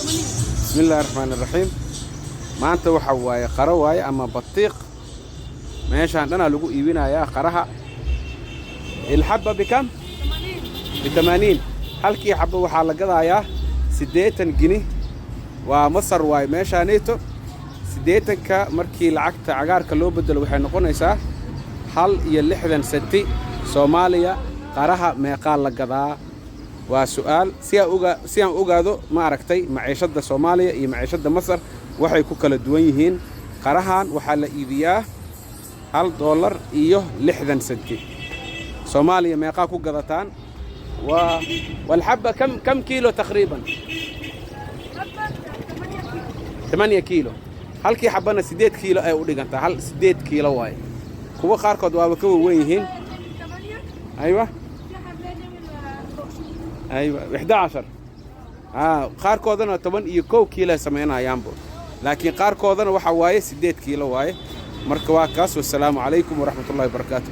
Bismi Illaahi Raxmaani Raxiim. Maanta waxa waaye qaro waaye ama batiiq. Meeshaan dhanaa lagu iibinayaa qaraha. الحبة بكم؟ 80. Halkii xabba waxaa la gadayaa 80 gini. Waa Masar waaye meeshaaneyto. 80-ka markii lacagta cagaarka loo beddelo, waxay noqonaysaa 1 iyo 60 senti. Soomaaliya qaraha meeqaa la gadaa? Waa su'aal si aan ogaado, ma aragtay, maciishadda Soomaaliya iyo maciishadda Masar waxay ku kala duwan yihiin. Qarahan waxaa la iibiyaa $1 iyo 60 senti. Soomaaliya meeqaa ku gadataan? Waa والحبة كم كيلو تقريبا؟ 8 kiilo. Halkii xabana 8 kiilo ay u dhigantaa. Hal 8 kiilo waaye. Kuwa qaarkood waaba ka waweyn yihiin. أيوه، 11. Qaarkoodana 11 kiilo ay samaynayaanbo, laakiin qaarkoodana waxa waaye 8 kiilo waaye. Marka waa kaas. Wassalaamu calaykum waraxmatullahi wabarakaatu.